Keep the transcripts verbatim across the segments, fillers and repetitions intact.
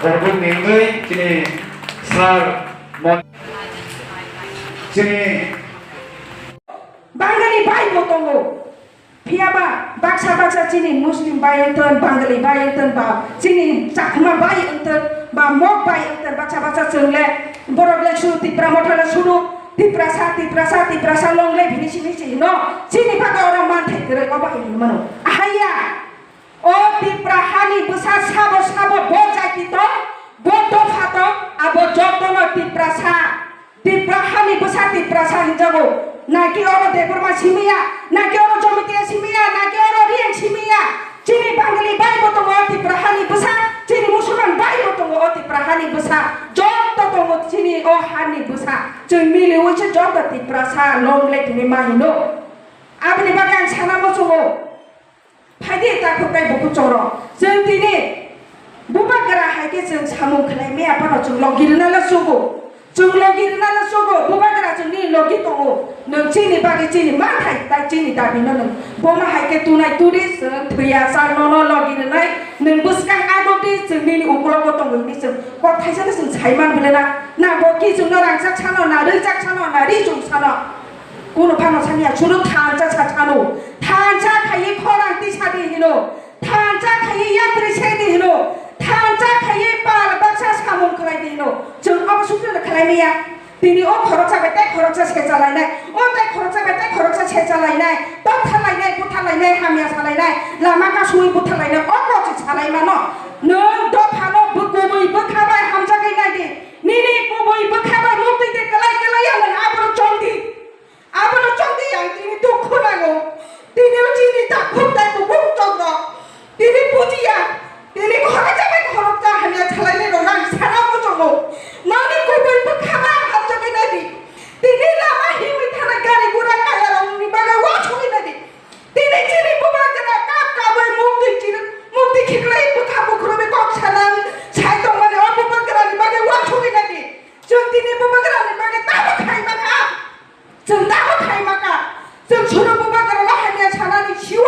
Borokni wngwi chini sir mon-, chini Bangali bai bo tongo. Phiya ba baksa baksa chini Muslim bai wngthon, Bangali bai wngthon, ba chini Chakma bai wngthon, ba Mog bai wngthon, baksa baksa chwng le borok le suru, Tipra Motha le suru, Tiprasa, Tiprasa, Tiprasa long le bini simi si hino, chini bagwi oro manthai kwrwi obo hinwi mano. Ahaiya, o Tipra hani bwsa sabo sabo bo jati tong, bo dopha tong, abo jotono Tiprasa. Tipra hani bwsa Tiprasa hinjago. Naki oro Debbarma simiya, naki oro Jamatia simiya, naki oro Reang simiya. Chini Bangali bai bo tongo o Tipra hani bwsa, chini Musulman bai bo tongo o Tipra hani bwsa. Joto tongo chini o hani bwsa. Chwng miliwi se joto Tiprasa nongle tini ma hino. Aboni bagwi ang sana muchungo. Phaidi takhuk tei bukhuk choro. Chwng tini bubagra hai khe chwng samung khlai maya phano chwng logi rwna le sugo. Chwng logi rwna le sugo, bubagra chwng nini logi tongo. Nwng chini bagwi chini manthai tai chini dabi no nwng. Bono hai khe tunai turi chwng thwiya chak nono logi rwnai. Nwng bwskang agok di chwng nini uklogo tongo hinwi chwng kok thaisa no chwng sai man bwle na. Na bo ki chwngno rangchak sano, na rwchak sano, na ri chwng sano. Kuno phano saniya, suru thansa sa sano. Thansa khaiwi khorang tisa di hino. Thansa khaiwi yatri se di hino. Thansa khaiwi pal baksa samung khlai di hino. Chwng obo sukre khlai maya. Tini o khoroksa bai tei khoroksa se chalainai. O tei khoroksa bai tei khoroksa se chalainai. Tokthar lainai, buthar lainai, hamya salainai. Lama kasui buthar lainai. O kochi salai mano. Nwng dophano bukubui bwkha bai hamjagwi nai di. Nini kubui bwkha bai mukti de kwlai kwlai ya nwng abono chong di. Abono chongdi ang tini dukhu nango. Tini o chini takhuk tai bukhuk chokno. Tini bujiya. Tini khoroksa bai khoroksa hamya salainai rok ang sana muchungo. Noni kubui bwkha ba hamjagwi nai di. Tini lama himwi thana gari gura kaya rokni bagwi uansugwi nai di. Tini chini bubagra kap kabwi mukti chini mukti khiklai bwkha bukhrobi kok sanang sai tongmani o bubagrani bagwi uansugwi nai di. Chwng tini bubagrani bagwi tamo khai mangkha. Chwng tamo khai maka. Chwng suru bubagrano hamya sanani sio,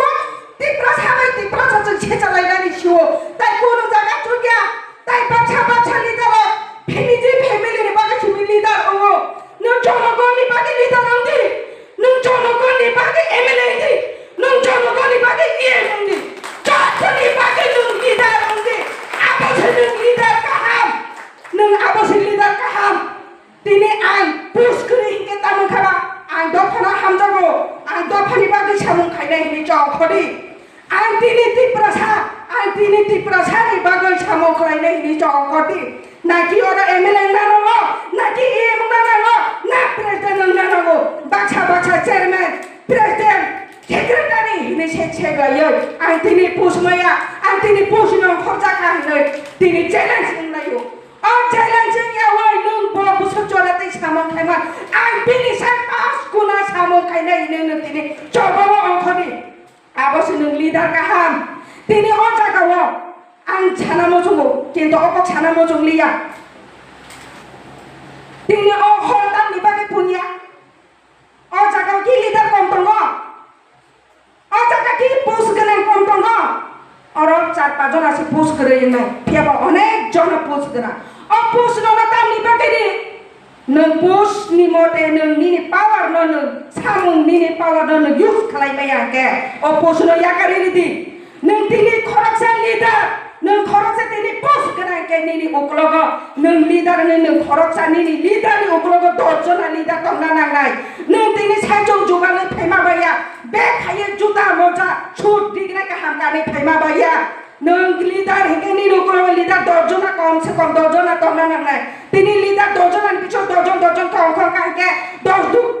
Tiprasa bai Tiprasa chwng sechalainani sio. Tai kunu jaga chukya, tai baksa baksa leader o, family, family ni bagwi simi leader wngo. Nwng jonogonni bagwi leader wng di. Nwng jonogonni bagwi M L A wng di. Nwng jonogonni bagwi E M wng di. Jottoni bagwi nwng leader wng di. Abo se nwng leader kaham. Nwng abo se leader kaham. Tini ang post kwrwi hinkhe tamo wngkha ba, ang dophano hamjago, ang dophani bagwi samung khainai hinwi chong khodi. Ang tini Tiprasa, ang tini Tiprasani bagwi samung khlainai hinwi chong khodi. Naki oro M L A wngna nango, naki E M wngna nango, na president wngna nango, baksa baksa chairman, president, secretary hinwi se se laiwi. Ang tini post maya, ang tini post nongkhorjak kha hinwi tini challenge wnglaio. O challenge wngya wai nwng bo bwswk jora tei samung khaima. Ang bini sai pas guna samung khainai hinwi nwng tini chobao ongkhordi. Abo se nwng leader kaham. Tini o jagao ang sana muchungo, kintu o kok sana muchung liya. Tini o hor tamni bagwi punya. O jaga o ki leader kom tongo? O jaga ki post gwnang kom tongo? Oro char pach jona se post kwrwi wngnai, phiya ba onek jona post gwnang. O post no no tamni bagwi di? Nwng post ni mote nwng nini power no nwng samung nini power no nwng use khlai maya hwnkhe o post no yakarwi ridi. Nwng tini khoroksa leader, nwng khoroksa tini post gwnang khe nini uklogo, nwng leader ni nwng khoroksa nini leader ni uklogo dos jona leader tongna nangnai. Nwng tini saichung jugalwi phaima baiya, bag khaiwi juta moja suit dignai kaham kanwi phaima baiya. Nwng leader hinkhe nini uklogo leader dos jona kom se kom dos jona tongna nangnai. Tini leader dos jona ni bisingo dos jon dos jon tong kha hinkhe dos du-,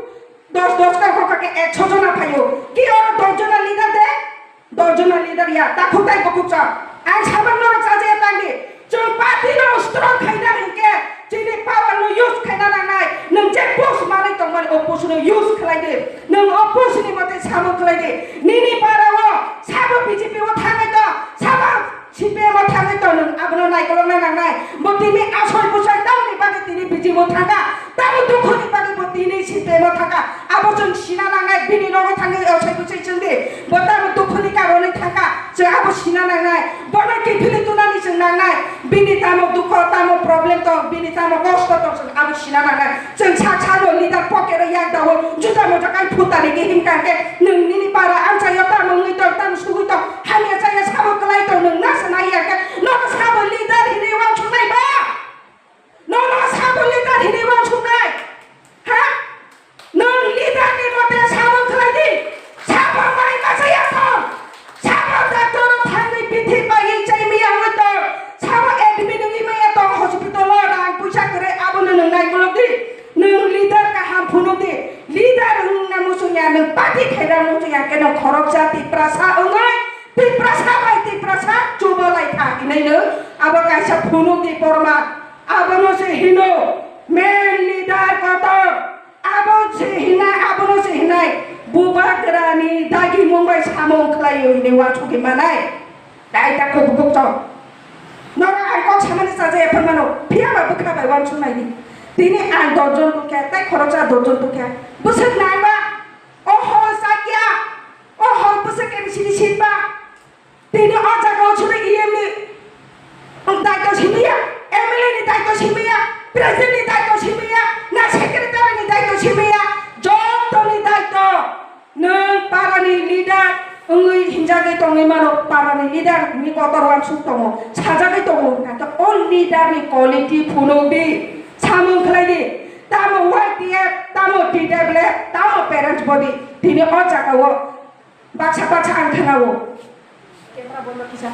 dos dos kha hinkhe ekso jona phaio. Ki oro dos jona leader de? Dos jona leader ya, takhuk tai bukhuk chwng. Ang sabang norok chajakya tangdi. Chwng party no strong khaina hinkhe chini power no use khaina nangnai. Nwng je post manwi tongmani o post no use khlai di. Nwng o post ni mote samung khlai di. Nini para o sabo B J P o thangwi tong, sabo C P M o thangwi tong, nwng abono naikolokna nangnai. Bo tini asoi bwsai tamni bagwi tini B J P o thangkha. Tamo dukhoni bagwi bo tini C P M o thangkha. Abo chwng sina nangnai, bini nogo thangwi o sai bwsai chwng di. Bo tamo dukhoni karonwi thangkha, chwng abo sina nangnai. Bono kiphilwi tunani chwng nangnai. Bini tamo dukho, tamo problem tong, bini tamo kosto tong, chwng abo sina nangnai. Chwng sak salo leader pocket o yak dawo, juta moja kai phutani ke himkha khe, nwng nini para amchaio tamo wngwi tong, tamo sugwi tong, hamya chaya sabo kwlai tong, nwng na sana ya khe, nono sabo leader hinwi uansuknai ba? Nono sabo leader hinwi uansuknai? Ha? Nwng leader ni mote sabo khlai di. Sabo mai machaya tong. Sabo doctor o thangwi bithi bai chai miya wngwi tong. Sabo admit wngwi maya tong hospital o rang puisa kwrwi abono nwng nai kuluk di. Nwng leader kaham phunuk di. Leader wngna muchungya nwng party khaira muchungya khe nwng khoroksa Tiprasa wngwi Tiprasa bai Tiprasa chubalai kha hinwi nwng abo kaisa phunuk di porma. Abono se hino main leader kotor. Abo se hinai, abono se hinai. Bubagrani dagimung bai samung khlaio hinwi uansukwi manai. Dai ta kubuk kubuk chong. Norok ang kok samani chaja ephang mano. Phiya ba bwkha bai uansuknai di. Tini ang dojon tukhe, tei khoroksa dojon tukhe. Bwswk nai ba? O hol chakya. O hol bwswk M C ni seat ba? Tini o jaga o suri E M ni daito simiya, M L A ni daito simiya, President ni daito simiya, na Secretary ni daito simiya, joto ni daito. Nwng para ni leader wngwi hinjagwi tongwi mano, para ni leader ni kotor uansuk tongo, sajagwi tongo, naitho o leader ni quality phunuk di, samung khlai di, tamo Y T F, tamo T W F, tamo parents body, tini o jaga o baksa baksa ang khana o. Camera bondo kisa.